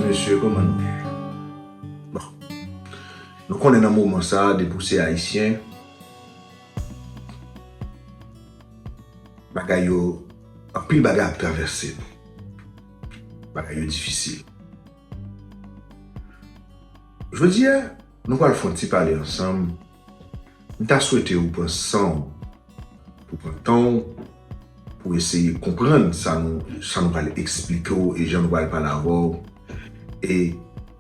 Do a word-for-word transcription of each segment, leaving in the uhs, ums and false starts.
Mesye, kòman nou ye? Bon, nou konnen nan moman sa a, depi w se Ayisyen, bagay yo, anpil bagay ap travèse nou. Bagay yo difisil. Jodi a, nou pral fè yon ti pale ansanm. M ta swete ou pran san w, pou pran tan w, pou eseye konprann sa nou, sa nou pral eksplike w e jan nou pral pale avè w, e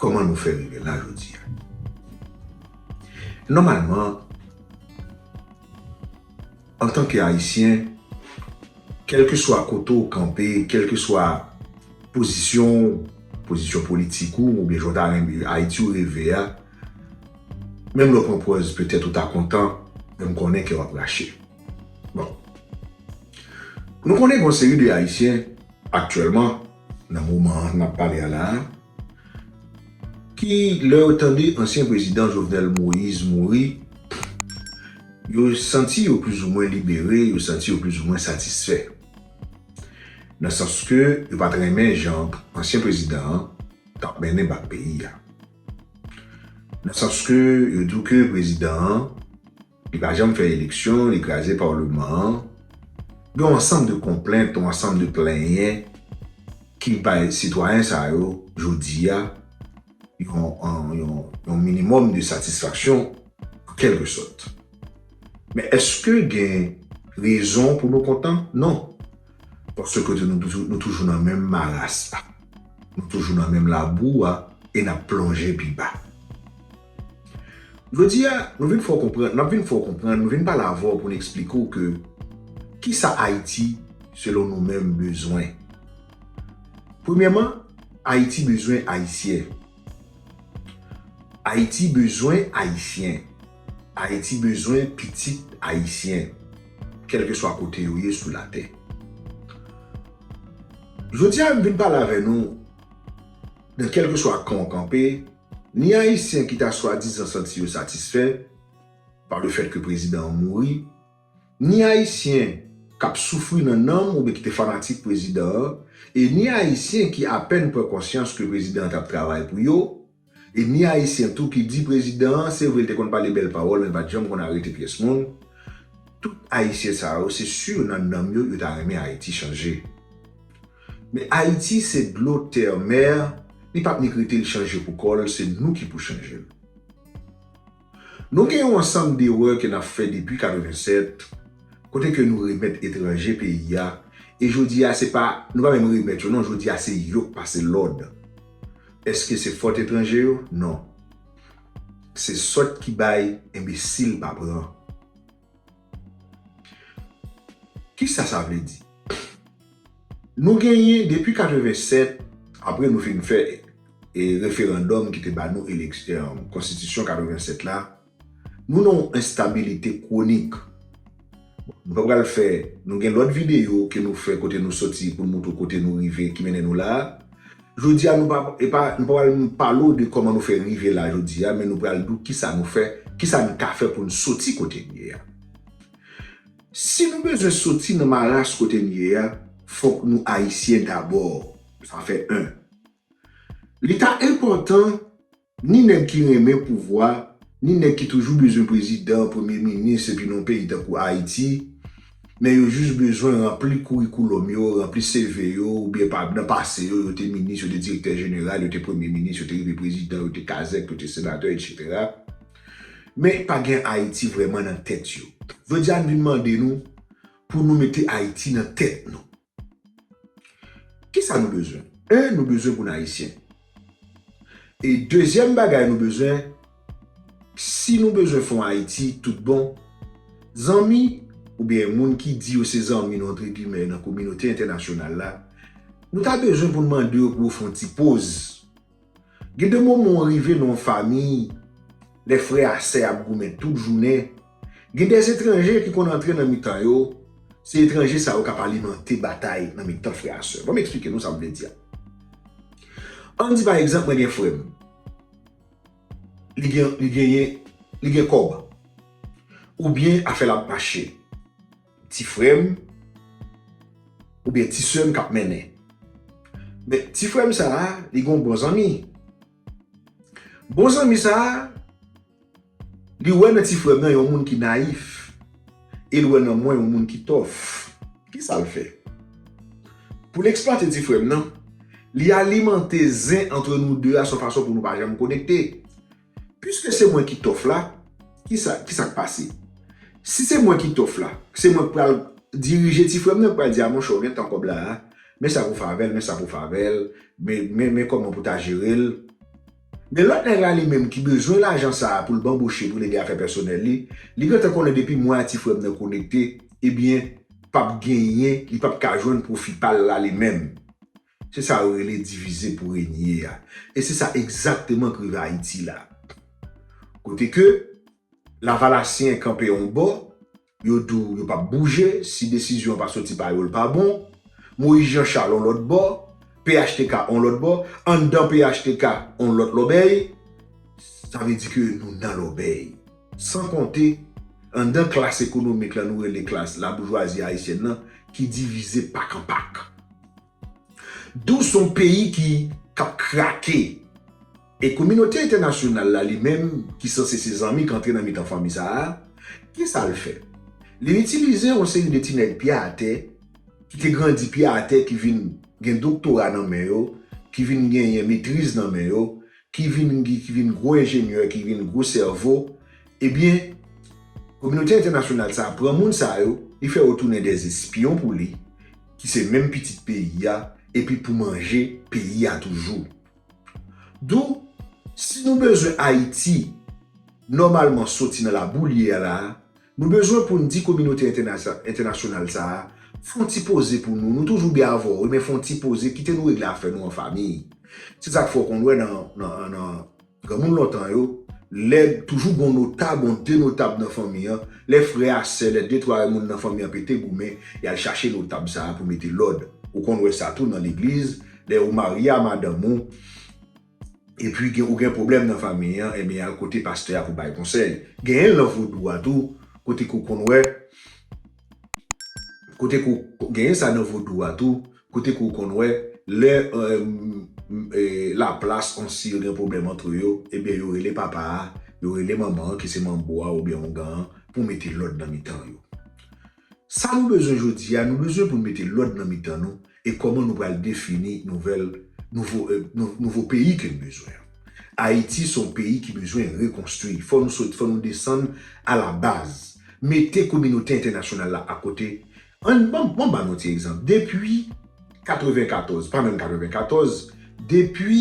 kòman nou fè rive la jodi a. Nòmalman, antanke Ayisyen, kèlkeswa kote w kanpe, kèlkeswa pozisyon w, pozisyon politik ou, oubyen jan w ta renmen Ayiti w reve a, menm lè w pran pòz petèt ou ta kontan, men m konnen kè w ap rache. Bon. Nou konnen gen yon seri de Ayisyen, aktyèlman, nan moman an n ap pale a la a, ki, lè yo tande ansyen prezidan Jovenel Moïse mouri, yo santi yo plizoumwen libere, yo santi yo plizoumwen satisfè. Nan sans ke yo pa t renmen jan ansyen prezidan an t ap mennen bak peyi a. Nan sans ke yo di w ke prezidan an, li pa janm fè eleksyon, li kraze palman an. Gen yon ansanm de konplent, yon ansanm de plenyen ki bay sitwayen sa yo, jodi a, yon, yon, yon, yon minimòm de satisfaksyon, an kèlke sòt. Men èske gen rezon pou nou kontan? Non. Paske nou, nou, nou toujou nan menm maras la. Nou toujou nan menm labou a e n ap plonje pi ba. Jodi a, nou vin fè w konprann, n ap vin fè w konprann, nou vin pale avè w pou n eksplike w ke kisa Ayiti, selon nou menm, bezwen. Premyèman, Ayiti bezwen Ayisyen. Ayiti bezwen Ayisyen. Ayiti bezwen pitit Ayisyen, kèlkeswa kote yo ye sou latè. Jodi a, m vin pale avè nou, nan kèlkeswa kan w kanpe, ni Ayisyen ki ta swadizan santi yo satisfè pa lefèt ke prezidan an mouri, ni Ayisyen k ap soufri nan nanm oubyen ki te fanatik prezidan an, e ni Ayisyen ki apèn pran konsyans ke prezidan an t ap travay pou yo, e ni Ayisyen tou ki di prezidan an, se vre, l te konn pale bèl pawòl, men l pa t janm konn arete pyès moun. Tout Ayisyen sa yo, se si nan nanm yo, yo ta renmen Ayiti chanje. Men Ayiti se dlo, tè, mè, li p ap nik rete l chanje pou kò l, se nou ki pou chanje l. Nou gen yon ansanm derè ke n ap fè depi katrevennsèt, kote ke nou remèt etranje peyi a, e jodi a se pa, nou pa menm remèt yo non, jodi a se yo k pase lòd. Èske se fòt etranje yo? Non. Se sòt ki bay, enbesil pa pran. Kisa sa vle di? Nou genyen depi katrevennsèt, apre nou fin fè, e, referandòm ki te ba nou eleksyon, konstitisyon katrevennsèt la, nou nan yon enstabilite kwonik. Nou pa pral fè, nou gen lòt videyo ke nou fè kote nou soti pou n montre w kote nou rive ki mennen nou la a. Jodi a, nou pa, e pa, nou pa pral pale w de kòman nou fè rive la jodi a, men nou pral di w kisa nou fè, kisa n ka fè pou n soti kote n ye a. Si nou bezwen soti nan maras kote n ye a, fòk nou Ayisyen dabò. Sa fè en. Li ta enpòtan, ni nèg ki renmen pouvwa, ni nèg ki toujou bezwen prezidan, premye minis, epi nan yon peyi tankou Ayiti, men yo jis bezwen ranpli kourikoulòm yo, ranpli C V yo, oubyen pa, nan pase yo, yo te minis, yo te direktè jeneral, yo te premye minis, yo te rive prezidan, yo te kazèk, yo te senatè, etsetera. Men pa gen Ayiti vrèman nan tèt yo. Jodi a, n vin mande nou pou nou mete Ayiti nan tèt nou. Kisa nou bezwen? En, nou bezwen pou n Ayisyen. E dezyèm bagay nou bezwen, si nou bezwen fè yon Ayiti tout bon, zanmi oubyen moun ki di yo se zanmi nou, antre gimè, nan kominote entènasyonal la, nou ta bezwen pou n mande yo pou yo fè yon ti poz. Gen de moman w rive nan yon fanmi, lè frè a sè ap goumen tout jounen, gen de etranje ki konn antre nan mitan yo, se etranje sa yo k ap alimante batay nan mitan frè a sè. Ban m eksplike nou sa m vle di a. Ann di pa egzanp, mwen gen frè m. Li gen, li genyen, li gen kòb. Oubyen afè l ap mache. Ti frè m, oubyen ti sè m k ap mennen. Men ti frè m sa a, li gen yon bon zanmi. Bon zanmi sa a, li wè nan ti frè m nan yon moun ki nayif. E l wè nan mwen yon moun ki tòf. Kisa l fè? Pou l eksplwate ti frè m nan, li alimante zen ant nou de a se yon fason pou nou pa janm konekte. Piske se mwen ki tòf la, kisa, kisa k pase? Si se mwen ki tòf la, se mwen k pral dirije ti frè m nan, k pral di, a monchè, w gen tan kòb la a, men sa pou fè avè l, men sa pou fè avè l, men, men, men kòman pou ta jere l. Men lòt nèg la li menm ki bezwen lajan sa a pou l banboche, pou l regle afè pèsonèl li, li gentan konnen depi mwen a ti frè m nan konekte, ebyen, p ap genyen, li p ap ka jwenn pwofi pa l la li menm. Se sa yo rele divize pou renye a. E se sa egzakteman k rive Ayiti la. Kote ke Lavalasyen kanpe yon bò, yo di w yo p ap bouje, si desizyon an pa soti pa yo, l pa bon. Moyiz Jan Chal yon lòt bò, P H T K yon lòt bò, anndan P H T K yon lòt lòbèy. Sa vle di ke nou nan lòbèy. San konte, anndan klas ekonomik la nou rele klas laboujwazi ayisyèn nan, ki divize pak an pak. Dou se yon peyi ki, k ap krake. E kominote entènasyonal la li menm, ki sanse se zanmi k antre nan mitan fanmi sa a, kisa l fè? Li itilize yon seri de ti nèg pye atè, ki te grandi pye atè, ki vin gen doktora nan men yo, ki vin genyen metriz nan men yo, ki vin, ki vin gwo enjenyè, ki vin gwo sèvo, ebyen, kominote entènasyonal sa a pran moun sa yo, li fè yo tounen dèzespyon pou li, ki se menm pitit peyi a, epi pou manje peyi a toujou. Dou, si nou bezwen Ayiti nòmalman soti nan labou l ye a la a, nou bezwen pou n di kominote entènasyon-, entènasyonal sa a, fè yon ti poze pou nou. Nou toujou byen avè w, wi, men fè yon ti poze, kite nou regle afè nou an fanmi. Se sa k fè w konn wè nan, nan, nan granmoun lontan yo, lè toujou gon notab, gon de notab nan fanmi an, lè frè a sè, lè de twa moun nan fanmi an pete goumen, y al chache notab sa a pou mete lòd. Ou konn wè sa tou nan legliz, lè ou marye a madanm ou, epi gen, ou gen pwoblèm nan fanmi an, ebyen al kote pastè a pou bay konsèy. Genyen l nan vodou a tou, kote ke w konn wè, kote ke w genyen sa nan vodou a tou, kote ke w konn wè, lè, e, laplas ansyen yo gen pwoblèm ant yo, ebyen yo rele papa a, yo rele manman an ki se manbo a oubyen ongan an pou mete lòd nan mitan yo. Sa nou bezwen jodi a, nou bezwen pou n mete lòd nan mitan nou, e kòman nou pral defini nouvèl, nouvo, e, nou, nouvo peyi ke n bezwen an. Ayiti se yon peyi ki bezwen rekonstwi. Fò nou sot, fò nou desann a la baz. Mete kominote entènasyonal la akote. Ann, ban, ban m ba nou ti egzanp. Depi katrevenkatòz, pa menm katrevenkatòz, depi,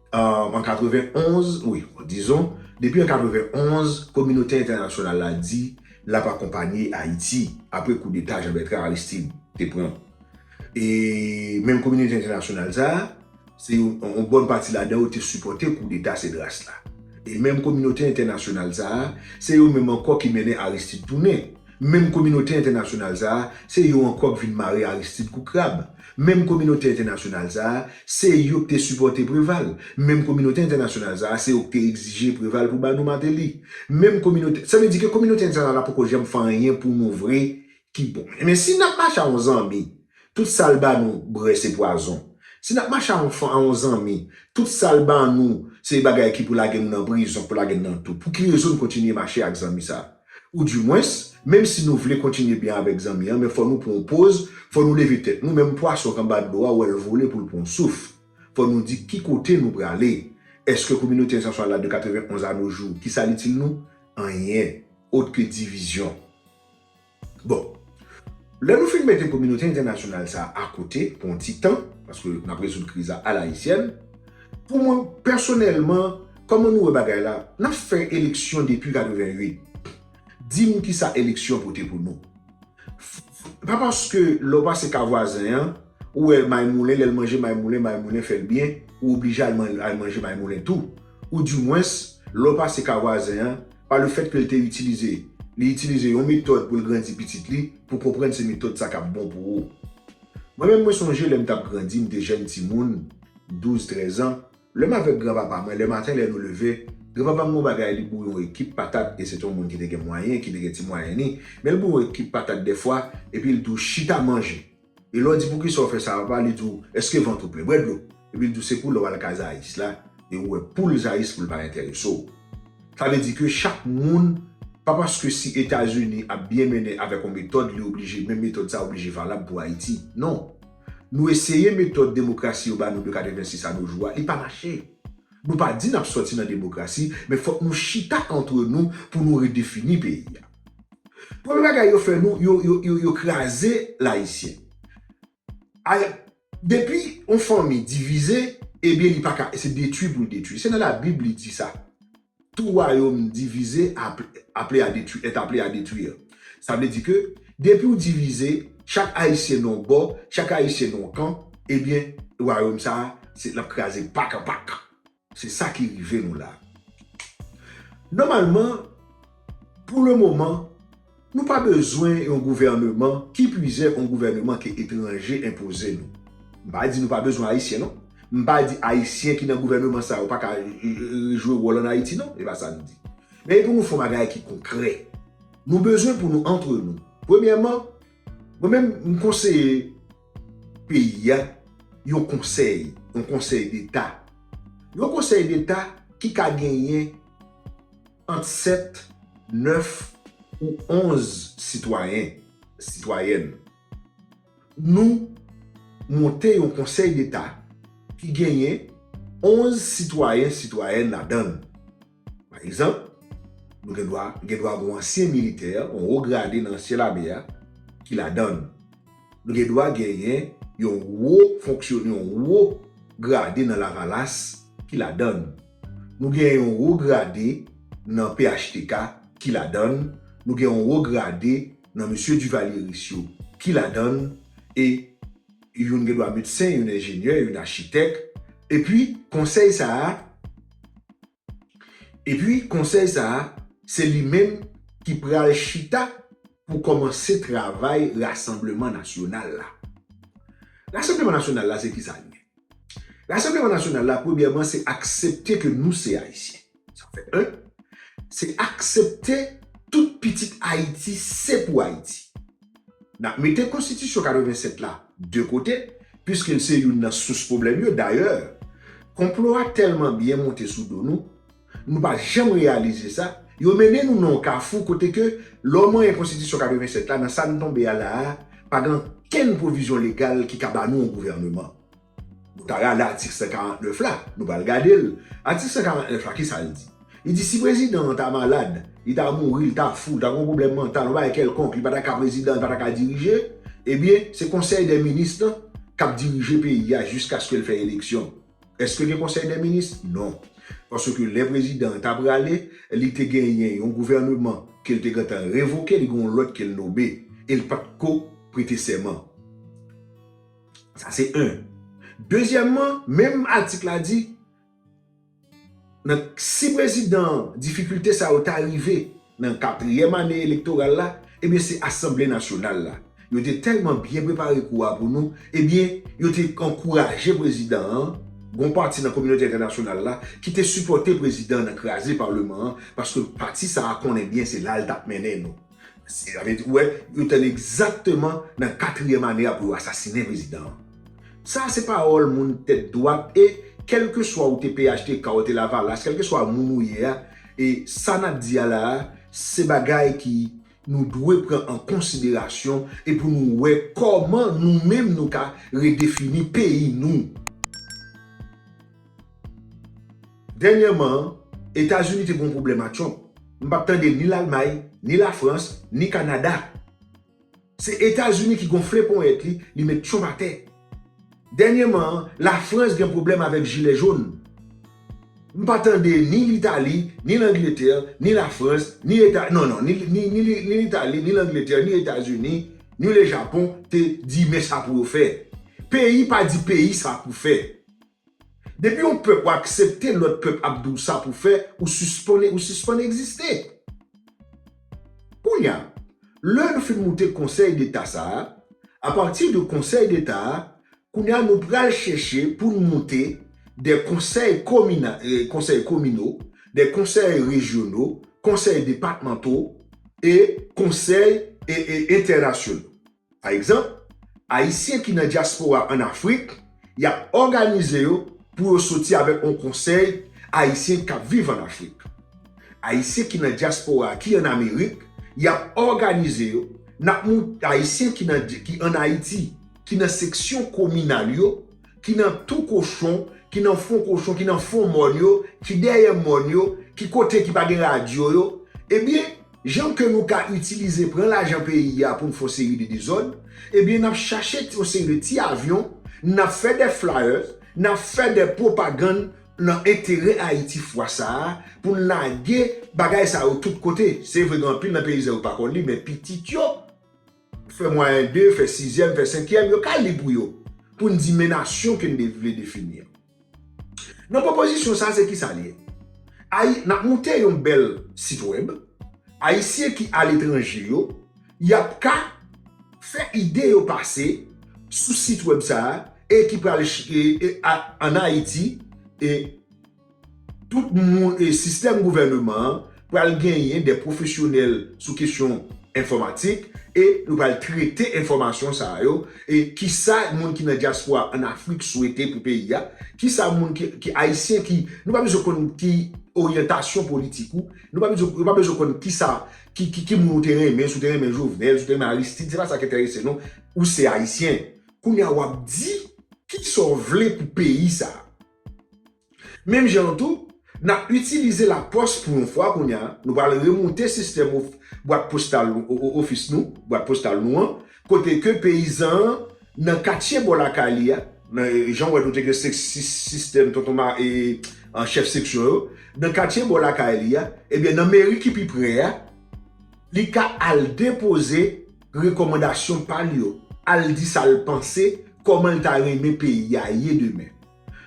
e, an katrevenonz, wi, dizon, depi an katrevenonz, kominote entènasyonal la di l ap akonpanye Ayiti apre koudeta Jean Bertrand Aristide te pran. E menm kominote entènasyonal sa a, se yon, yon bòn pati ladan yo te sipòte koudeta Cedras la. E menm kominote entènasyonal sa a, se yo menm ankò ki mennen Aristide tounen. Menm kominote entènasyonal sa a, se yo ankò k vin mare Aristide kou krab. Menm kominote entènasyonal sa a, se yo k te sipòte Preval. Menm kominote entènasyonal sa a, se yo k te egzije Preval pou ba nou Martelly. Menm kominote, sa vle di ke kominote entènasyonal la poko janm fè anyen pou nou vre ki bon. Men si n ap mache a yon zanmi, tout sa l ba nou bwè se pwazon. Si n ap mache a yon fan, a yon zanmi, tout sa l ba nou se bagay ki pou lage nou nan prizon, pou lage n nan tou. Pou ki rezon n kontinye mache ak zanmi sa a? Oudimwens, menm si nou vle kontinye byen avèk zanmi an, men fò nou pran yon poz, fò nou leve tèt nou, menm pwason k anba dlo a, w wè l vole pou l pran yon souf. Fò nou di ki kote nou prale. Èske kominote entènasyonal la de katrevenonz a no jou, kisa l itil nou? Anyen, ot ke divizyon. Bon, lè nou fin mete kominote entènasyonal sa a akote pou yon ti tan, paske n ap rezoud kriz la alayisyèn, pou mwen, pèsonèlman, kòman nou wè bagay la? N ap fè eleksyon depi katrevenuit. Di m kisa eleksyon pote pou nou. Pa paske lè w pase ka vwazen an, ou wè may moulen, lè l manje may moulen, may moulen fè l byen, ou oblije al man-, al manje may moulen tou. Oudimwens, lè w pase ka vwazen an, pa lefèt ke l te itilize, li itilize yon metòd pou l grandi pitit li, pou konprann se metòd sa k ap bon pou ou. Mwen menm, mwen sonje lè m t ap grandi, m te jèn timoun, douz, trèz an, lè m avèk granpapa mwen, lè maten lè nou leve, granpapa m gon bagay, li bouyi yon ekip patat, e se te yon moun ki te gen mwayen, ki te gen ti mwayen li, men l bouyi yon ekip patat dèfwa, epi l di w chita manje. E lè w di, "Poukisa w fè sa, papa?" Li di w, "Èske vant ou plen? Bwè dlo." Epi l di w, "Se pou lè w al kay Zayis la, e ou wè poul Zayis pou l pa enterese w." Sa vle di ke chak moun, pa paske si Etazini ap byen mennen avèk yon metòd, li oblije, menm metòd sa oblije valab pou Ayiti. Non. Nou eseye metòd demokrasi yo ba nou de katrevensis a nos jours a, li pa mache. Nou pa di n ap sòti nan demokrasi, men fòk nou chita antre nou pou nou redefini peyi a. Premye bagay yo fè nou, yo, yo, yo, yo kraze Layisyen. A, depi yon fanmi divize, ebyen, li pa ka, se detwi pou l detwi. Se nan Labib li di sa. Tout royaume divisé appelé à détruire, est appelé à détruire. Sa vle di ke depi w divize, chak Ayisyen nan yon bò, chak Ayisyen nan yon kan, ebyen, wayòm sa a, se, l ap kraze pak an pak. Se sa ki rive nou la. Nòmalman, pou le moman, nou pa bezwen yon gouvèneman, ki plizyè yon gouvèneman ke etranje enpoze nou. M pa di nou pa bezwen Ayisyen, non. M pa di Ayisyen ki nan gouvèneman sa yo pa ka, e, e, e, jwe wòl ann Ayiti, non. E pa sa m di. Men e pou nou fè yon bagay ki konkrè. Nou bezwen pou nou antre nou. Premyèman, mwen menm, m konseye peyi a yon konsèy, yon konsèy deta. Yon konsèy deta ki ka genyen ant sèt, nèf ou onz sitwayen, sitwayèn. Nou monte yon konsèy deta ki genyen onz sitwayen, sitwayèn ladan l. Pa egzanp, nou gen dwa, gen dwa gen yon ansyen militè, yon wo grade nan ansyen lame a, ki ladan l. Nou gen dwa genyen yon wo fonksyonè, yon wo grade nan Lavalas ki ladan l. Nou gen yon wo grade nan P H T K ki ladan l. Nou gen yon wo grade nan mesye Duvalier yo ki ladan l. E youn gen dwa medsen, youn enjenyè, youn achitèk. Epi, konsèy sa a, epi, konsèy sa a, se li menm ki pral chita pou kòmanse travay rasanbleman nasyonal la. Rasanbleman nasyonal la, se ki sa l ye? Rasanbleman nasyonal la, premyèman, se aksepte ke nou se Ayisyen. Sa fè en. Se aksepte tout pitit Ayiti se pou Ayiti. N ap mete konstitisyon katrevennsèt la de kote, piske l se youn nan sous pwoblèm yo. Dayè, konplo a tèlman byen monte sou do nou, nou pa janm reyalize sa. Yo mennen nou nan yon kafou kote ke, lè w manyen konstitisyon katrevennsèt la, nan sa n tonbe a la a, pa gen okenn pwovizyon legal ki ka ba nou yon gouvèneman. Nou ta rale atik san karant nèf la, nou pral gade l. Atik san karant nèf la, ki sa l di? Li di si prezidan an ta malad, li ta mouri, li ta fou, li ta gen yon pwoblèm mantal, yon bagay kèlkonk, li pa ta ka prezidan, li pa ta ka dirije, ebyen, se konsèy dè minis lan k ap dirije peyi a jiskaske l fè eleksyon. Èske gen konsèy dè minis? Non. Paske lè prezidan an ta prale, li te genyen yon gouvèneman ke l te gentan revoke, li gen yon lòt ke l nome, e l pa t ko prete sèman. Sa se en. Dezyèmman, menm atik la di, nan, si prezidan an, difikilte sa yo ta rive nan katriyèm ane elektoral la, ebyen se Asanble Nasyonal la. Yo te tèlman byen prepare kou a pou nou, ebyen, yo te ankouraje prezidan an, gon pati nan kominote entènasyonal la, ki te sipòte prezidan an nan kraze palman an, paske pati sa a konnen byen se la l t ap mennen nou. Se, sa vle di, ou wè, yo tann egzakteman nan katriyèm ane a pou yo asasinen prezidan an. Sa se pawòl moun tèt dwat e kèlkeswa ou te P H T K, ou te Lavalas, kèlkeswa moun ou ye a, e sa n ap di a la a, se bagay ki nou dwe pran an konsiderasyon e pou nou wè kòman nou menm nou ka redefini peyi nou. Dènyèman, Etazini te gen yon pwoblèm ak Trump. M p ap tande ni Lalmay, ni Lafrans, ni Kanada. Se Etazini ki gonfle ponyèt li, li met Trump atè. Dènyèman, Lafrans gen pwoblèm avèk jilè jòn. M pa tande ni Litali, ni Langletè, ni Lafrans, ni Eta-, non, non, ni, ni, ni, ni Litali, ni Langletè, ni Etazini, ni le Japon te di men sa pou yo fè. Peyi pa di peyi sa pou fè. Depi yon pèp ou aksepte lòt pèp ap di w sa pou fè, ou sispann, ou sispann egziste. Kounye a, lè nou fin moute Konsèy Deta sa a, apati de Konsèy Deta a, kounye a nou pral chèche pou n moute de konsèy komina-, eh, konsèy komino, de konsèy rejyono, konsèy depatmanto e konsèy e, e, entènasyonal. Pa egzanp, Ayisyen ki nan dyaspora ann Afrik, y ap òganize yo pou yo soti avèk yon konsèy Ayisyen k ap viv ann Afrik. Ayisyen ki nan dyaspora ki ann Amerik, y ap òganize yo. N ap mou-, Ayisyen ki nan, ki ann Ayiti, ki nan seksyon kominal yo, ki nan tou kochon, ki nan fon kochon, ki nan fon mòn yo, ki dèyè mòn yo, ki kote ki pa gen radyo yo, ebyen, jan ke nou ka itilize pran lajan peyi a pou n fè yon seri de dezòd, ebyen, n ap chache yon seri de ti avyon, n ap fè de flyers, n ap fè de pwopagann nan enterè Ayiti fwa sa a, pou n lage bagay sa yo tout kote. Se vre, gen anpil nan peyizan yo pa konn li, men pitit yo, fè mwayen de, fè sizyèm, fè senkyèm, yo ka li pou yo, pou n di men nasyon ke n de-, vle defini an. Nan pwopozisyon sa, se kisa l ye? Ay, n ap moute yon bèl sitwèb. Ayisyen ki aletranje yo, y ap ka fè ide yo pase sou sitwèb sa a e ki pral ch-, e, e, a, ann Ayiti, e tout moun, e sistèm gouvènman an pral genyen de pwofesyonèl sou kesyon enfòmatik e nou pral trete enfòmasyon sa yo, e kisa moun ki nan dyaspora ann Afrik swete pou peyi a, kisa moun ki, ki ayisyen ki, nou pa bezwen konn ki oryantasyon politik ou, nou pa bezwen, nou pa bezwen konn kisa, ki, ki, ki moun ou te renmen, si w te renmen Jovenel, si w te renmen Aristide, se pa sa k enterese nou, ou se ayisyen. Kounye a w ap di kisa w vle pou peyi sa a. Menm jan an tou, n ap itilize lapòs pou yon fwa kounye a, nou pral remonte sistèm of-, bwat postal, o-, o-, ofis nou, bwat postal nou an, kote ke peyizan an, nan katye bò lakay li a, nan, e, jan w wè nou te gen se-, sis-, sistèm tonton ma-, e, an chèf seksyon yo, nan katye bò lakay li a, ebyen, nan meri ki pi pre a, li ka al depoze rekòmandasyon pa l yo, al di sa l panse, kòman l ta renmen peyi a ye demen.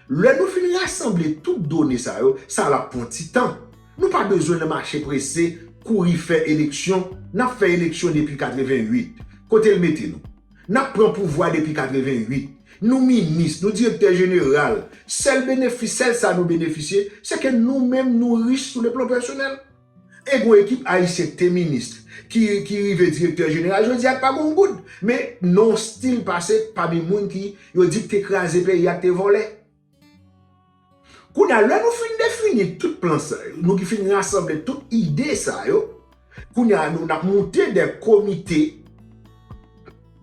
Lè nou fin rasanble tout done sa yo, sa l ap pran ti tan. Nou pa bezwen nan mache prese, kouri fè eleksyon. N ap fè eleksyon depi katrevenn uit. Kote l mete nou? N ap pran pouvwa depi katrevenn uit. Nou minis, nou direktè jeneral. Sèl benefis, sèl sa nou benefisye, se ke nou menm nou rich sou le plan pèsonèl. E gon ekip ayisyen ki te minis, ki, ki rive direktè jeneral, jodi a pa gon goud. Men non stil pase pami moun ki yo di k te kraze peyi a, k te vòlè. Kounye a, lè nou fin defini tout plan sa yo, nou ki fin rasanble tout ide sa yo, kounye a, nou n ap moute de komite,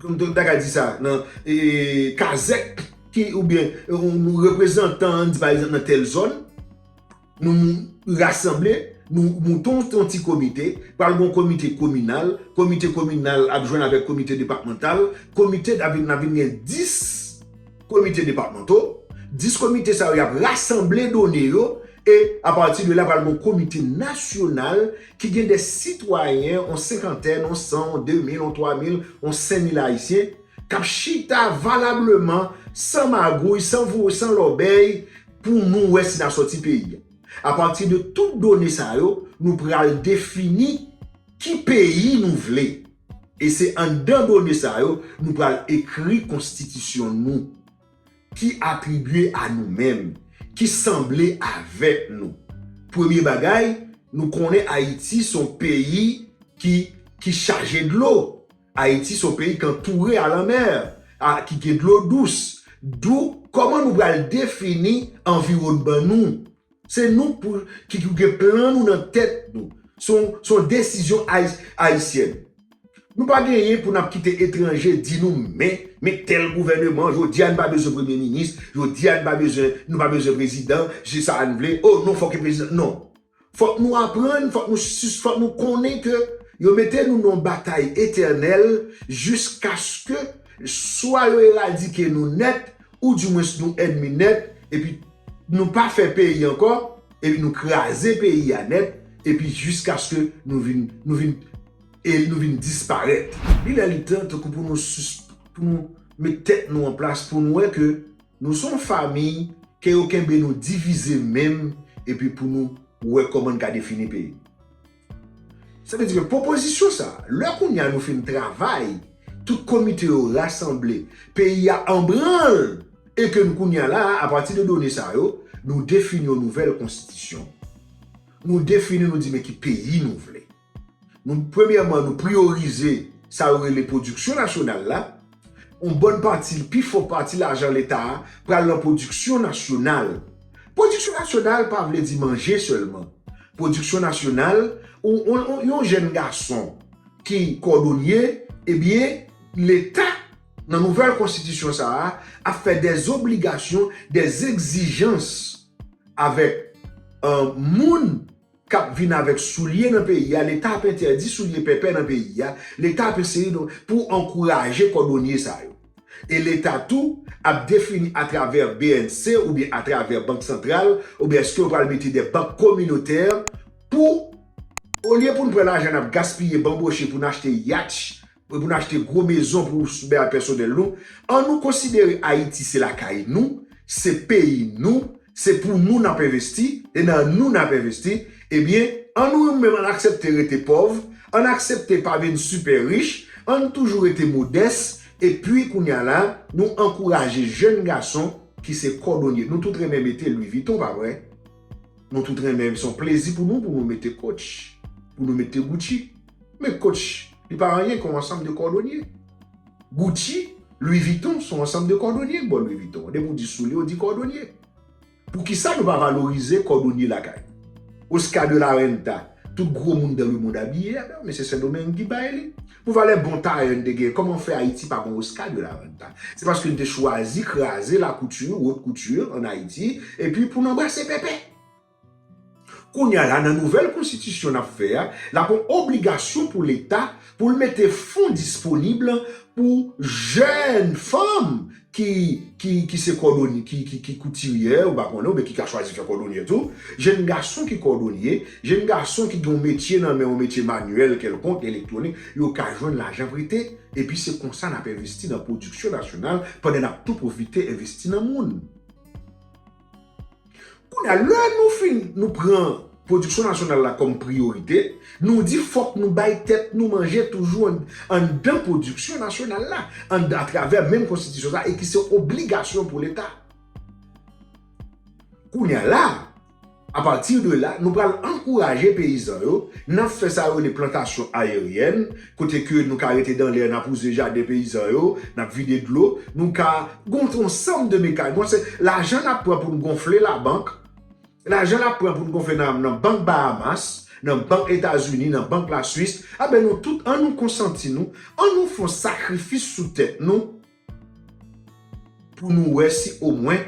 kòm nou ta ka di sa, nan, e, kazèk, ki, oubyen, e, yon reprezantan, ann di pa egzanp, nan tèl zòn, nou rasanble, nou moute yon, yon ti komite, pral gon komite kominal, komite kominal ap jwenn avèk komite depatmantal, komite ap vin, ap vin gen dis komite depatmanto, dis komite sa yo, y ap rasanble done yo, e apati de la, pral gon komite nasyonal ki gen de sitwayen, yon senkantèn, yon san, yon de mil, yon twa mil, yon senk mil ayisyen, k ap chita valableman, san magouy, san voye, san lòbèy, pou nou wè si n a sòti peyi a. Apati de tout done sa yo, nou pral defini ki peyi nou vle. E se anndan done sa yo, nou pral ekri konstitisyon nou, ki atribye a nou menm, ki sanble avèk nou. Premye bagay, nou konnen Ayiti se yon peyi ki, ki chaje dlo. Ayiti se yon peyi ki antoure a lanmè, a, ki gen dlo dous. Dou, kòman nou pral defini anviwònman nou? Se nou pou, ki, ki gen plan nou nan tèt nou. Se yon, se yon desizyon ayi-, ayisyèn. Nou pa genyen pou n ap kite etranje di nou, men, men tèl gouvèneman, jodi a n pa bezwen premye minis, jodi a n pa bezwen, nou pa bezwen prezidan, se sa n vle, o non, fòk gen prezidan. Non. Fòk nou aprann, fòk nou sis-, fòk nou konnen ke yo mete nou nan yon batay etènèl jiskaske swa yo eradike nou nèt, oudimwens nou ènmi nèt, epi nou pa fè peyi ankò, epi nou kraze peyi a nèt, epi jiskaske nou vin, nou vin, e nou vin disparèt. Li lè li tan, tankou pou nou sis-, pou nou met tèt nou an plas, pou nou wè ke nou se yon fanmi, ke yo kenbe nou divize menm, epi pou nou wè kòman n ka defini peyi. Sa vle di ke pwopozisyon sa, lè kounye a nou fin travay, tout komite yo rasanble, peyi a an branl, e ke n kounye a la, apati de done sa yo, nou defini yon nouvèl konstitisyon. Nou defini, nou di men ki peyi nou vle. Nou, premyèman, nou priyorize sa yo rele pwodiksyon nasyonal la. yon bòn pati, pi fò pati lajan Leta a pral nan pwodiksyon nasyonal. Pwodiksyon nasyonal pa vle di manje sèlman. Pwodiksyon nasyonal, ou, ou, ou, yon jèn gason ki kòdonye, ebyen, Leta, nan nouvèl konstitisyon sa a, ap fè des obligations, des exigences avèk, euh, moun k ap vin avèk soulye nan peyi a, Leta ap entèdi soulye pèpè nan peyi a, Leta ap eseye pou ankouraje kòdonye sa yo. E Leta tou ap defini atravè B N C oubyen atravè Bank Santral, oubyen èske yo pral mete de bank kominotè pou, olye pou n pran lajan n ap gaspiye, banboche pou n achte yatch, pou n achte gwo mezon pou bay pèsonèl nou, an nou konsidere Ayiti se lakay nou, se peyi nou, se pou nou n ap envesti, e nan nou n ap envesti, ebyen, an nou menm an aksepte rete pòv, an aksepte pa vin sipè rich, an toujou rete modès, epi kounye a la, nou ankouraje jèn gason ki se kòdonye. Nou tout renmen mete Louis Vuitton, pa vre? Nou tout renmen, se yon plezi pou nou, pou nou mete Coach, pou nou mete Gucci. Men Coach, li pa anyen ke yon ansanm de kòdonye. Gucci, Louis Vuitton, se yon ansanm de kòdonye k ba w Louis Vuitton. Depi w di soulye, w di kòdonye. Poukisa nou pa valorize kòdonye lakay nou? Oscar de la Renta, tout gwo moun dans le monde abiye, a, men se Sendomeng ki bay li. Pou valè bon tayè n te gen, kòman fè Ayiti pa gen Oscar de la Renta? Se paske n te chwazi kraze la couture, haute couture, an Ayiti, epi pou n anbrase pèpè. Kounye a la, nan nouvèl konstitisyon n ap fè a, l ap yon obligasyon pou Leta pou l mete fon disponib pou jèn fanm ki, ki, ki se kòdonye, ki, ki, ki koutiryè, ou pa konnen, oubyen ki ka chwazi fè kòdonye tou, jèn gason ki kòdonye, jèn gason ki gen yon metye nan men, yon metye manyèl kèlkonk, elektwonik, yo ka jwenn lajan prete, epi se konsa n ap envesti nan pwodiksyon nasyonal, pandan n ap tou pwofite envesti nan moun. Kounye a, lè nou fin, nou pran pwodiksyon nasyonal la kòm priyorite, nou di fòk nou bay tèt nou manje toujou ann-, anndan pwodiksyon nasyonal la, ann-, atravè menm konstitisyon sa, e ki se obligasyon pou Leta. Kounye a la, apati de la, nou pral ankouraje peyizan yo, n ap fè sa yo rele plantasyon ayeryèn, kote ke nou ka rete dan lè, n ap wouze jaden peyizan yo, n ap vide dlo, nou ka gon yon sanm de mekanis. Bon, se lajan n ap pran pou n gonfle labank, lajan n ap pran pou n gonfle nan, nan bank Bahamas, nan bank Etazini, nan bank Laswis, a ben nou tout, an nou konsanti nou, an nou fè yon sakrifis sou tèt nou, pou nou wè si omwen,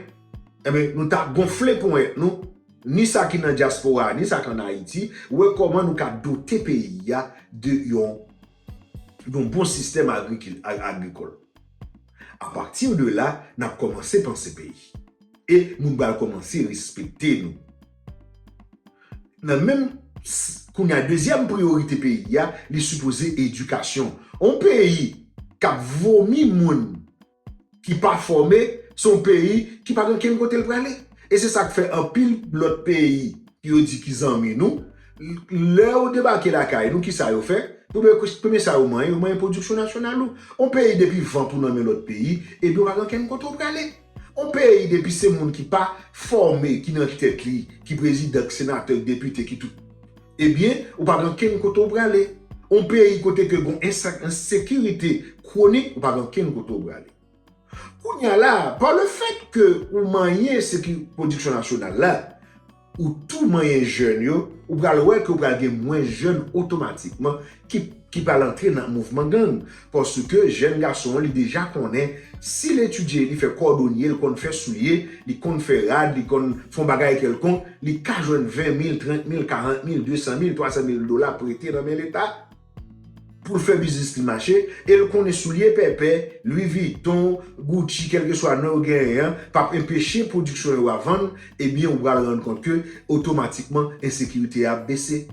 enben, nou ta gonfle ponyèt nou, ni sa ki nan dyaspora, ni sa ki ann Ayiti, wè kòman nou ka dote peyi a de yon, yon bon sistèm agrikil-, a-, agrikòl. Apati de la, n ap kòmanse panse peyi. E moun pral kòmanse respekte nou. Nan menm s-, kounye a, dezyèm priyorite peyi a, li sipoze edikasyon. Yon peyi k ap vomi moun ki pa fòme, se yon peyi ki pa gen kenn kote l prale. E se sa k fè anpil lòt peyi ki yo di ki zanmi nou, lè yo debake lakay nou, kisa yo fè? Premye, premye sa yo manyen, yo manyen pwodiksyon nasyonal nou. Yon peyi depi van pou nan men lòt peyi, epi yo pa gen kenn kote w prale. Yon peyi depi se moun ki pa fòme, ki nan tèt li, ki prezidan, ki senatè, ki depite, ki tout. Ebyen, ou pa gen kenn kote w prale. Yon peyi kote ke gon ensa-, ensekirite kwonik, ou pa gen kenn kote w prale. Kounye a la, pa le fèt ke ou manyen seki-, pwodiksyon nasyonal la, ou tou manyen jèn yo, ou pral wè ke ou pral gen mwens jèn otomatikman ki, ki pral antre nan mouvman gang. Paske jèn gason an, li deja konnen, si l etidye, li fè kòdonye, li konn fè soulye, li konn fè rad, li konn fè yon bagay kèlkonk, li ka jwenn ven mil, trant mil, karant mil, de san mil, twa san mil dola prete nan men Leta pou l fè biznis li mache, e l konnen soulye pèpè, Louis Vuitton, Gucci, kèlkeswa non yo genyen an, p ap enpeche pwodiksyon yo a vann, ebyen, ou pral rann kont ke otomatikman ensekirite a ap bese.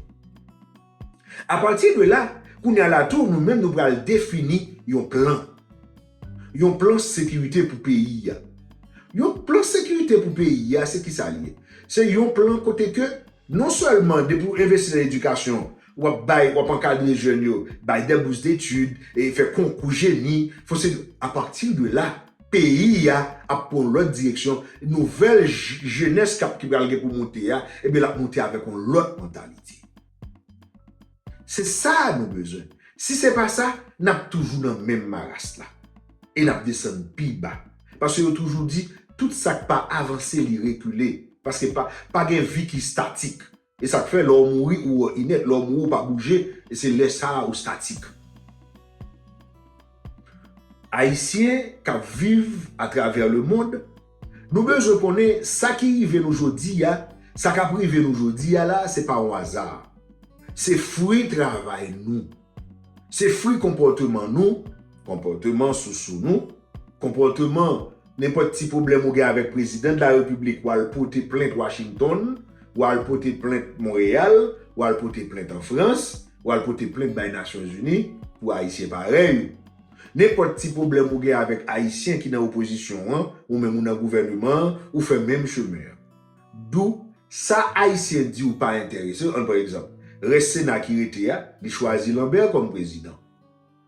Apati de la, kounye a la tou, nou menm nou pral defini yon plan. Yon plan sekirite pou peyi a. Yon plan sekirite pou peyi a, se kisa l ye? Se yon plan kote ke non sèlman depi w envesti nan edikasyon, w ap bay, w ap ankadre jèn yo, bay de bous detid, e fè konkou jeni, fò se apati de la, peyi a ap pran yon lòt direksyon, nouvèl j-, jenès k ap, ki pral gen pou moute a, ebyen l ap moute avèk yon lòt mantalite. Se sa nou bezwen. Si se pa sa, n ap toujou nan menm maras la. E n ap desann pi ba. Paske yo toujou di, tout sa k pa avanse, li rekile. Paske pa, pa gen vi ki statik. E sa k fè, lè w mouri, ou inèt, lè w mouri, ou pa bouje, e se lè sa a ou statik. Ayisyen k ap viv atravè lemond, nou bezwen konnen sa ki rive nou jodi a, sa k ap rive nou jodi a la, se pa yon aza. Se fwi travay nou. Se fwi konpòteman nou, konpòteman sousou nou, konpòteman nenpòt ti pwoblèm ou gen avèk prezidan de la repiblik, w al pote plent Washington, w al pote plent Monreyal, w al pote plent an Frans, w al pote plent bay Nasyonzini pou Ayisyen parèy ou. Nenpòt ti pwoblèm ou gen avèk Ayisyen ki nan opozisyon an, ou menm ou nan gouvèneman an, ou fè menm chemen an. Dou, sa Ayisyen di w pa enterese, ann pran egzanp, rès Sena ki rete a, li chwazi Lambert kòm prezidan.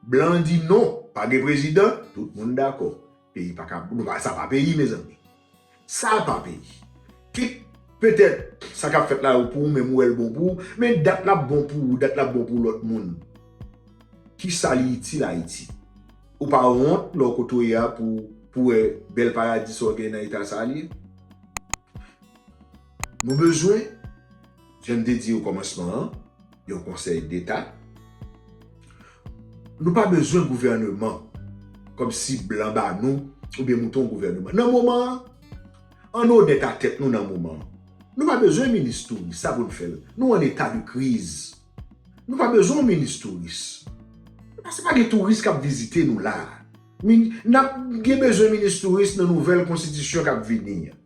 Blan an di non, pa gen prezidan, tout moun dakò. Peyi pa ka, nou pa, sa pa peyi, mezanmi. Sa pa peyi. Kit petèt sa k ap fèt la pou ou menm ou wè l bon pou ou, men dat l ap bon pou ou, dat l ap bon pou lòt moun. Kisa li itil Ayiti? Ou pa wont lè w kote w ye a pou, pou wè bèl paradi sa w gen nan eta sa a li ye? Nou bezwen, jan m te di okòmansman an, yon konsèy deta. Nou pa bezwen gouvèneman kòmsi blan ba nou oubyen moute yon gouvèneman. Nan moman an, ann onèt a tèt nou nan moman an. Nou pa bezwen minis touris, sa pou n fè l? Nou an eta de kriz. Nou pa bezwen yon minis touris. Paske pa gen touris k ap vizite nou la. N ap gen bezwen minis touris nan nouvèl konstitisyon k ap vini an.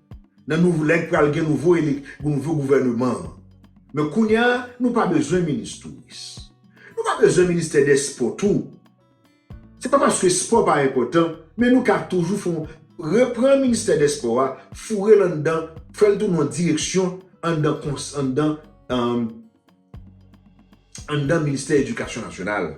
Nan nou, lè k pral gen nouvo elek, nouvo gouvèneman an. Men kounye a, nou pa bezwen minis touris. Nou pa bezwen ministè dè spò tou. Se pa paske spò pa enpòtan, men nou ka toujou fè yon, reprann ministè dè spò a, foure l anndan, fè l tounen yon direksyon anndan, anndan, anndan ministè edikasyon nasyonal.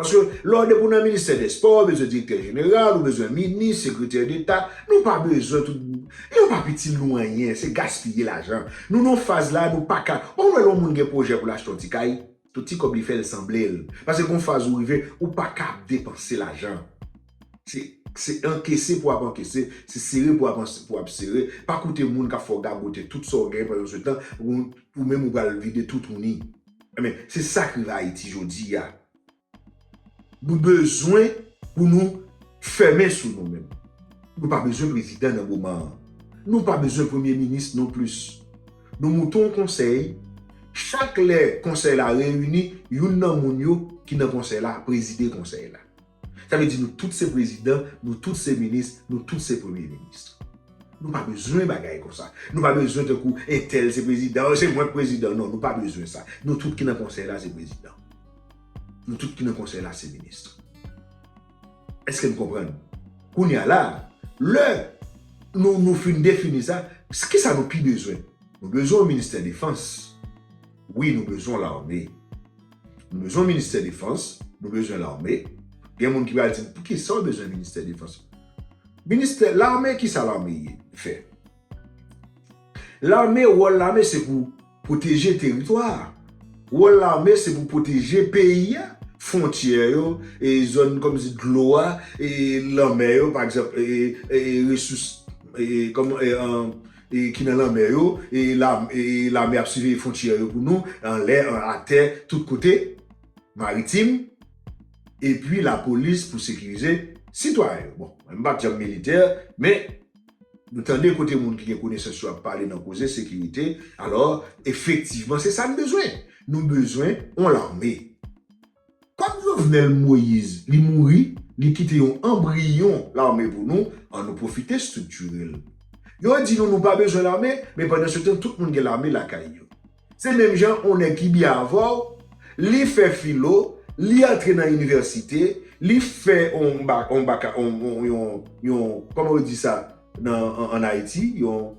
Paske lè w depi w nan ministè dè spò, ou bezwen direktè jeneral, ou bezwen minis, sekretè deta. Nou pa bezwen tout, yo pa itil nou anyen, se gaspiye lajan. Nou nan faz la, nou pa ka, ou wè lè yon moun gen pwojè pou l achte yon ti kay, tout ti kòb li fè l sanble l. Paske gon faz ou rive, ou pa ka ap depanse lajan. Se, se ankese pou ap ankese, se sere pou ap, pou ap sere. Pa koute moun k ap fè w gagote tout sa w gen pandan se tan, ou, ou menm ou pral vide tout ou ni. Ebyen, se sa k rive Ayiti jodi a. Nou bezwen pou nou fèmen sou nou menm. Nou pa bezwen prezidan nan moman an. Nou pa bezwen premye minis non plis. Nou moute yon konsèy. Chak lè konsèy la reyini, youn nan moun yo ki nan konsèy la prezide konsèy la. Sa vle di nou tout se prezidan, nou tout se minis, nou tout se premye minis. Nou pa bezwen bagay konsa. Nou pa bezwen tankou entèl se prezidan, se mwen k prezidan. Non, nou pa bezwen sa. Nou tout ki nan konsèy la se prezidan. Nou tout ki nan konsèy la se minis. Èske n konprann? Kounye a la, lè nou, nou fin defini sa, kisa nou pi bezwen? Nou bezwen yon ministè defans. Wi, nou bezwen yon lame. Nou bezwen yon ministè defans, nou bezwen lame. Gen moun ki pral di m, poukisa w bezwen ministè defans? Ministè lame, kisa lame ye, fè? Lame, wòl lame se pou pwoteje teritwa a. Wòl lame se pou pwoteje peyi a, fwontyè yo, e zòn kòmsi dlo a, e lanmè yo, pa egzanp, e, e, e resous, e, kòman, e, an, e ki nan lanmè yo, e la, e lame ap siveye fwontyè yo pou nou, anlè, an, atè, tout kote, maritim, epi lapolis pou sekirize sitwayen yo. Bon, mwen m pa t janm militè, men nou tande kote moun ki gen konesans yo ap pale nan koze sekirite, alò, efektivman, se sa n bezwen. Nou bezwen yon lame. Kòm Jovenel Moïse, li mouri, li kite yon anbriyon lame pou nou, ann nou pwofite estriktire l. Yo di nou, nou pa bezwen lame, men pandan se tan, tout moun gen lame lakay yo. Se menm jan yon nèg ki byen avè w, li fè filo, li antre nan inivèsite, li fè yon ba-, yon baka-, yon, yon, yon, yon, kòman yo di sa nan, an, ann Ayiti, yon,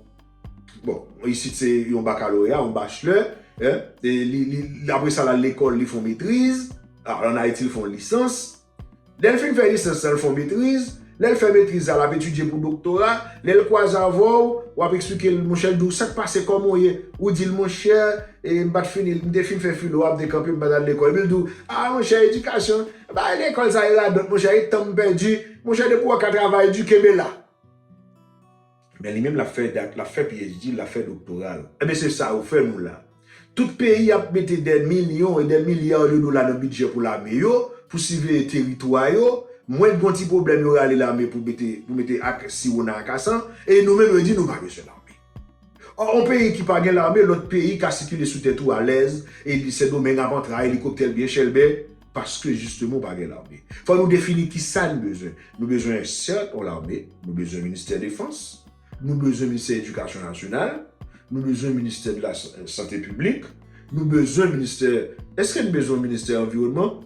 bon, isit se yon bakaloreya, yon bachelor, en, e li, li, apre sa, l al lekòl, li fè yon metriz, a, ann Ayiti, li fè yon lisans. Lè l fin fè lisans lan, l fè yon metriz. Lè l fè metriz la, l ap etidye pou doktora. Lè l kwaze avè w, w ap eksplike l, monchè, l di w, sa k pase, kòman w ye? Ou di l, monchè, e, m pa t fini, m te fin fè filo a, m te kanpe, m pa t al lekòl. Epi l di w, a, monchè, edikasyon, bagay lekòl sa, e radòt, monchè, e tan m pèdi, Monchè, depi w ka travay di, kenbe la. Men li menm, l ap fè dat, l ap fè P H D, l ap fè doktora l. Ebyen, se sa yo fè nou la. Tout peyi ap mete dè milyon e dè milya de dola nan bidjè pou lame yo, pou siveye teritwa yo. Mwen gen yon ti pwoblèm, yo rale lame pou mete, pou mete ak siwo nan akasan, e nou menm, yo di nou pa bezwen lame. Ò, yon peyi ki pa gen lame, lòt peyi ka sikile sou tèt ou alèz, e Sendomeng ap antre a elikoptè l byen chèlbè, paske jisteman, ou pa gen lame. Fò nou defini kisa n bezwen. Nou bezwen, sèt, yon lame, nou bezwen ministè defans, nou bezwen ministè edikasyon nasyonal, nou bezwen ministè de la s-, sante piblik, nou bezwen ministè, èske n bezwen ministè anviwònman?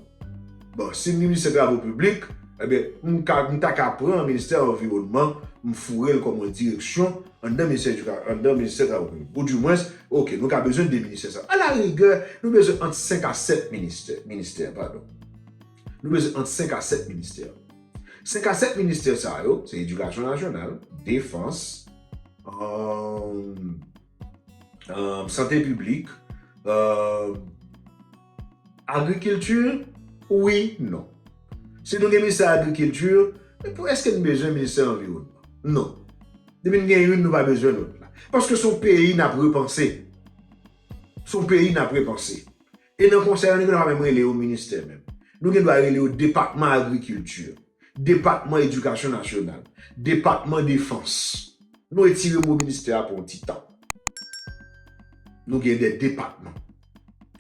Bon, si n gen ministè travo piblik, ebyen, m ka, m ta ka pran ministè anviwònman, m foure l kòm yon direksyon anndan ministè edika-, anndan ministè travo piblik. Oudimwens, oke, nou ka bezwen de ministè sa. Alarigè, nou bezwen ant senk a sèt ministè, ministè, padon. Nou bezwen ant senk a sèt ministè. Senk a sèt ministè sa yo, se edikasyon nasyonal, defans, um, um, sante piblik, um, agrikilti, wi, non. Si nou gen ministè agrikilti, pou, èske n bezwen ministè anviwònman? Non. Depi n gen youn, nou pa bezwen lòt la. Paske se yon peyi n ap repanse. Se yon peyi n ap repanse. E nan konsèy an, nou gen dwa pa menm rele yo ministè menm. Nou gen dwa rele yo depatman agrikilti, depatman edikasyon nasyonal, depatman defans. Nou retire mo ministè a pou yon ti tan. Nou gen de depatman.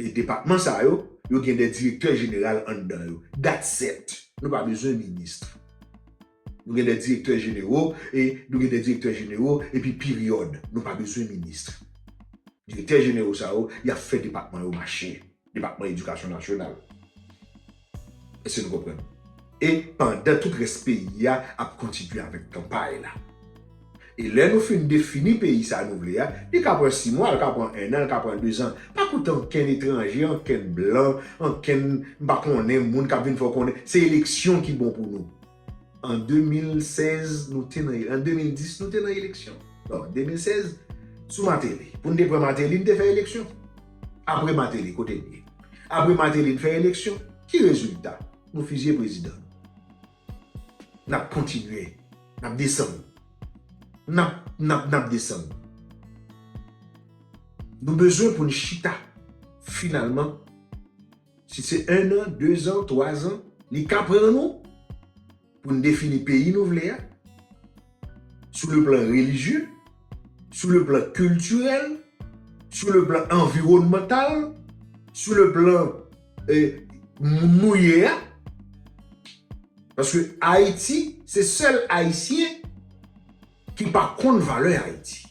E depatman sa yo, yo gen de direktè jeneral anndan yo. That's it. Nou pa bezwen minis. Nou gen de direktè jenero, e nou gen de direktè jenero, epi peryòd. Nou pa bezwen minis. Direktè jenero sa yo, y ap fè depatman yo mache. Depatman Edikasyon Nasyonal. Èske nou konprann? E pandan tout rès peyi a ap kontinye avèk kanpay la. E lè nou fin defini peyi sa nou vle a, li ka pran sis mwa, li ka pran en an, li ka pran de zan. Pa koute ankenn etranje, ankenn blan, ankenn m pa konnen moun k ap vin fè w konnen. Se eleksyon ki bon pou nou. An de mil sèz, nou te nan, an de mil dis, nou te nan eleksyon. Non, de mil sèz, sou Martelly. Pou n te pran Martelly, n te fè eleksyon. Apre Martelly, kote n ye? Apre Martelly, n fè eleksyon. Ki rezilta? Nou fizye prezidan nou. N ap kontinye. N ap desann. N ap, n ap, n ap desann. Nou bezwen pou n chita. Finalman, si se en an, de zan, twa zan, li ka pran nou pou n defini peyi nou vle a, sou le plan relijye, sou le plan kiltirèl, sou le plan anviwònmantal, sou le plan, eh, moun nou ye a. Paske Ayiti, se sèl Ayisyen ki pa konn valè Ayiti.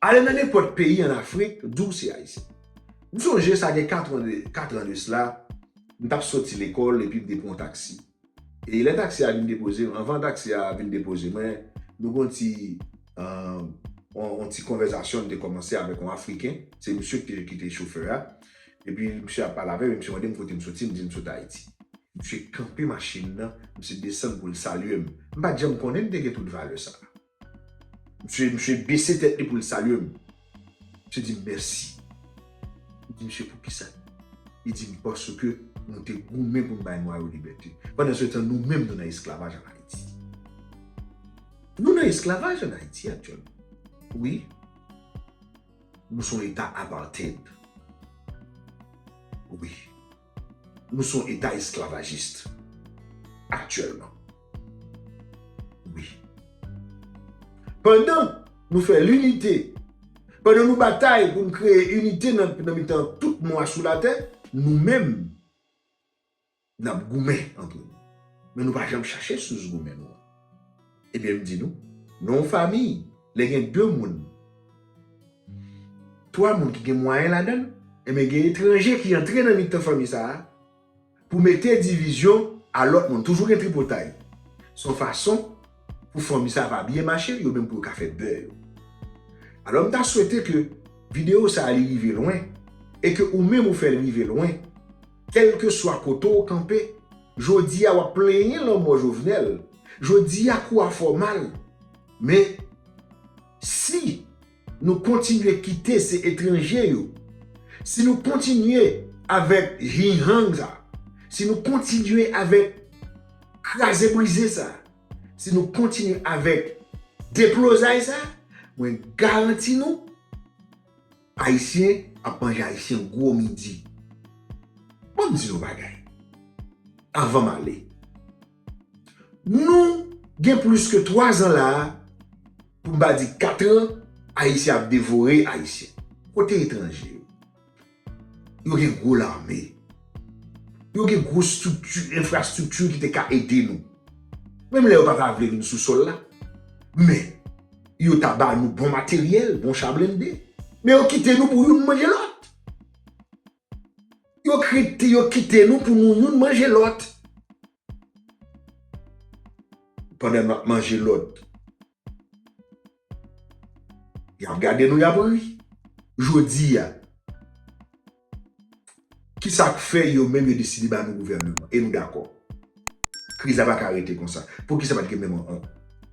Ale nan nenpòt peyi ann Afrik, di w se Ayisyen. M sonje sa gen kat an de, kat an de sila, m t ap soti lekòl epi m te pran yon taksi. E lè taksi a vin depoze m, anvan taksi a vin depoze mwen, nou gen yon ti, euh, yon, yon ti konvèsasyon m te kòmanse avèk yon Afriken, se misye ki te, ki te chofè a. Epi misye ap pale avè m, misye mande m kote m soti, m di m sot Ayiti. Misye kanpe machin nan, misye desann pou l salye m. M pa t janm konnen m te gen tout valè sa a. Misye, misye bese tèt li pou l salye m. Misye di m mèsi. M di misye, poukisa? Li di m, paske nou te goumen pou n bay nwa yo libète. Pandan se tan, nou menm, nou nan esklavaj ann Ayiti. Nou nan esklavaj ann Ayiti aktyèlman. Wi. Nou se yon eta apartheid. Wi. Nou se yon eta esklavajis aktyèlman. Wi. Pandan nou fè linite, pandan nou batay pou n kreye inite nan, nan mitan tout mwa sou latè, nou menm, n ap goumen antre nou. Men nou pa janm chache sous goumen nou an. Ebyen, m di nou, nan yon fanmi, lè gen de moun, twa moun ki gen mwayen ladan l, ebyen, gen etranje ki antre nan mitan fanmi sa a pou mete divizyon a lòt moun. Toujou gen tripotay. Se yon fason pou fanmi sa a pa byen mache, yo menm pou yo ka fè bè yo. Alò, m ta swete ke videyo sa a li rive lwen, e ke ou menm ou fè l rive lwen, kèlkeswa kote w kanpe, jodi a w ap plenyen lanmò Jovenel, jodi a kou a fè w mal. Men, si nou kontinye kite se etranje yo, si nou kontinye avèk jing-jang sa, si nou kontinye avèk kraze brize sa, si nou kontinye avèk deplozay sa, mwen garanti nou, Ayisyen ap manje Ayisyen gwo midi. Ban m di nou bagay. Anvan m ale. Nou gen plis ke twa zan la a, pou m pa di kat an, Ayisyen ap devore Ayisyen. Kote etranje yo? Yo gen gwo lame. Yo gen gwo estrikti, enfrastrikti ki te ka ede nou. Menm lè yo pa ta vle vin sou sòl la. Men, yo ta ba nou bon materyèl, bon cha blende. Men yo kite nou pou youn manje lòt. Yo kite, yo kite nou pou nou youn manje lòt. Pandan n ap manje lòt, y ap gade nou, y ap ri. Jodi a, kisa k fè yo menm yo deside ba nou gouvèneman? E nou dakò. Kriz la pa ka rete konsa. Poukisa pa t gen menm an-, an-,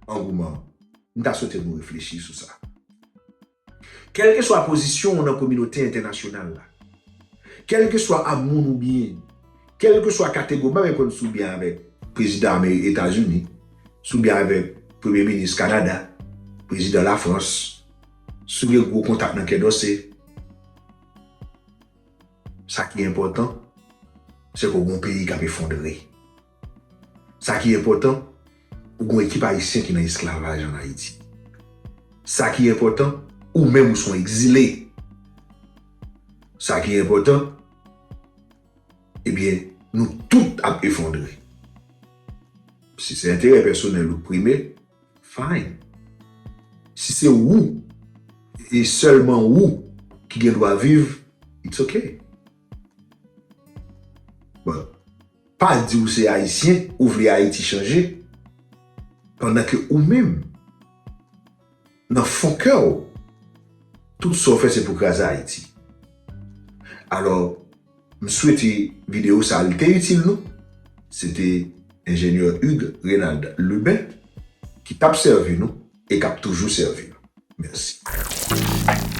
angouman? M ta swete nou reflechi sou sa. Kèlkeswa pozisyon w nan kominote entènasyonal la, kèlkeswa a moun ou byen, kèlkeswa kategori, m pa menm konn si w byen avèk prezidan Ame-, Etazini, si w byen avèk premye minis Kanada, prezidan Lafrans, si w gen gwo kontak nan Quai d'Orsay, sa ki enpòtan, se ke w gen yon peyi k ap efondre. Sa ki enpòtan, ou gen yon ekip ayisyen ki nan esklavaj ann Ayiti. Sa ki enpòtan, ou menm ou se yon egzile. Sa ki enpòtan, ebyen, nou tout ap efondre. Si se enterè pèsonèl ou k prime, fine. Si se ou, e sèlman ou, ki gen dwa viv, it's ok. Bon, pa di ou se Ayisyen, ou vle Ayiti chanje, pandan ke ou menm, nan fon kè w, tout sa w fè se pou kraze Ayiti. Alò, m swete videyo sa a, li te itil nou. Se te enjenyè Hugues Renald Lubin ki t ap sèvi nou e k ap toujou sèvi nou. Mèsi.